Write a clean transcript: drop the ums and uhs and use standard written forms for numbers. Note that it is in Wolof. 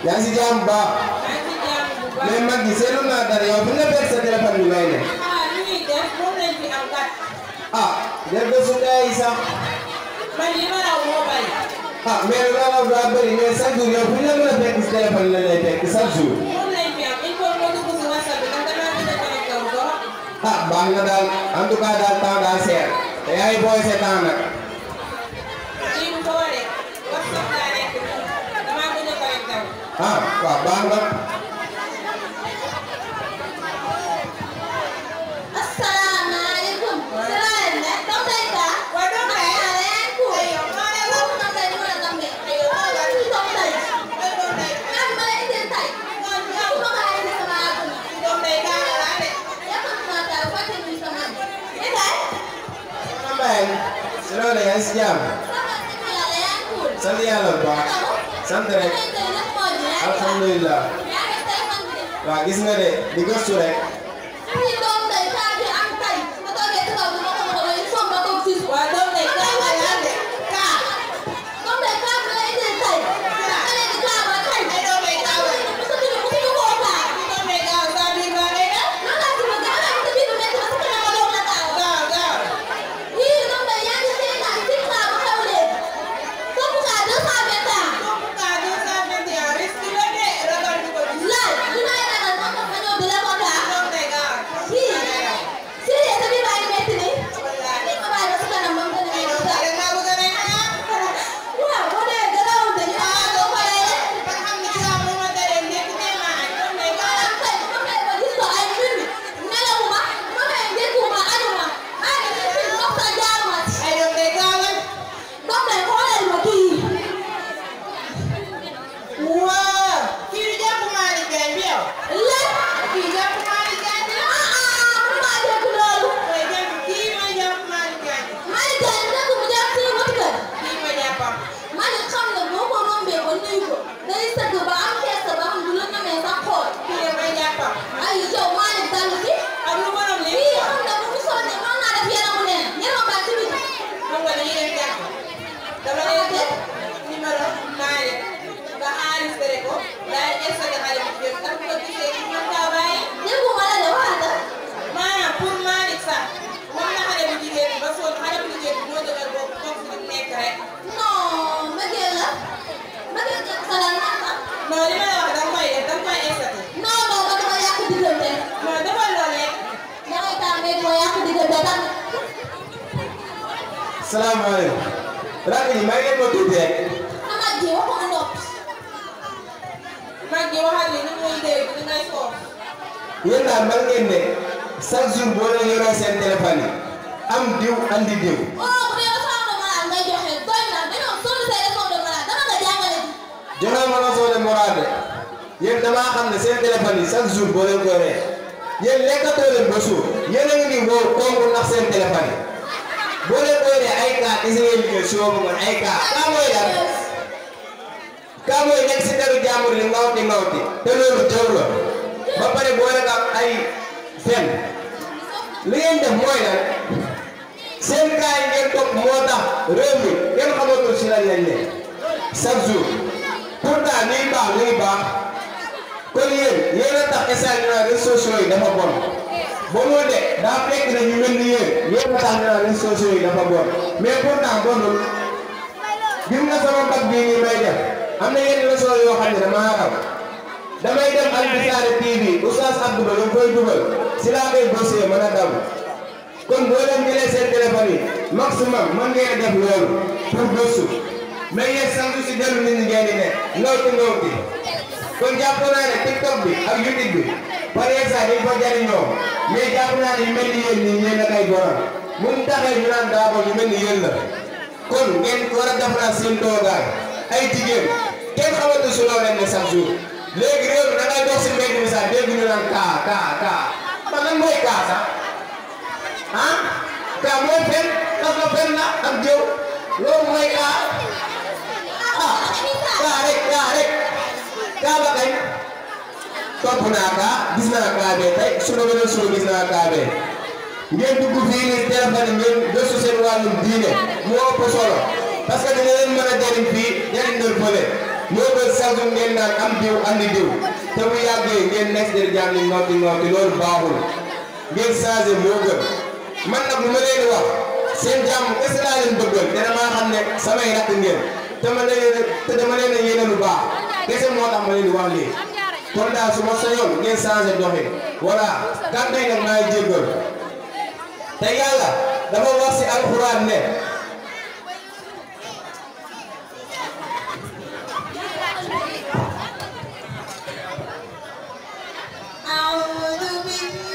yaa ngi si jàmm bu baax. mais mag gi seetlu naa dara yow fi nga fekk sa téléphone bi ngay ne. def ko su gars yi sax. mais lu la raw daa bëri mais chaque jour yow fi nga mën a fekk si téléphone la lay fekk chaque jour. baax na daal en tout cas daal temps daa seer te yaa ngi booy sa temps nag. waaw baax na. asalaamaaleykum. loolu yaa ngi si jàmm. sant yàlla bu baax. sant rek. alhamdulilah. waaw gis nga de di gëstu rek. salaamaaleykum. rajo yi may leen ma tuuti rek. yéen daal man ngeen ne chaque jour boo leen yoree seen téléphone yi am diw andi diw. joxe ma leçon de morale de yéen damaa xam ne seen téléphone yi chaque jour boo leen ko yoree yéen lekkatoo leen ba suur yéen a ngi nii woo kongu ndax seen téléphone yi. boo leen koy ay kaa gis ngeen liggéey si wàllu ngoon ay kaa mooy lan kaa mooy nekk si deru jàmbur li ngawti te loolu jaww la ba pare boole ak ay fen li ngeen def mooy lan seen kaa yi ngeen topp moo tax réew mi kenn xamatul si lan lañ ne chaque jour pourtant liy baax kon yéen a tax échange na réseaux sociaux yi dafa bon. boo moo de daa fekk na ñu mel ni yéen a tax ñu naan réseaux sociaux yi dafa bon mais pourtant bonul gis nga sama mbag bii nii may def am na yenn leçon yoo xam ne damaa raw damay dem Al Bichri TV Oustaz Abdou Ba koy dugal si laa koy dossier mën a daw kon boo leen jëlee seen téléphone yi maximum mën ngeen a def loolu pour gëstu mais yéen sant si dellu nit ñi ngeen di ne ngawti kon jàpp naa ne TikTok bi ak YouTube bi par exemple dañ ko jariñoo mais jàpp naa ne yu mel ni yéen ñi ñeen a kay borom mun taxee ñu naan daa yu mel ni yéen la kon ngeen war a defaraat seen toogaay ay jigéen kenn xamatu si loo leen ne chaque jour léegi réew mi da ngay dox si mbedd mi sax dégg ñu naan kaa man lan mooy kaa sax kaa mooy fen ndax la fen la ak jëw loolu mooy kaa kaa rek kaa ba kañ topp naa kaa gis naa kaa bee tey su ma gënoon suba gis naa kaa bee ngeen dugg fii nii téléphone ngeen gëstu seen wàllum diine moo ëpp solo parce que dina leen mën a jëriñ fii jëriñ leen fële moo gën chaque jour ngeen naan am diw andi diw te bu yàggee ngeen nekk di jàng ni ngoti loolu baaxul ngeen changé moo gën man nag lu ma leen di wax seen jàmm est-ce que laa leen bëggal te damaa xam ne samay rakk ngeen te dama leen a yéene lu baax kese moo tax ma leen di wax lii kon daal su ma sañoon ngeen changé doxin voilà kàddu yi nag maa ngi jéggal te yàlla dafa wax si alxuraan ne أعوذ بالله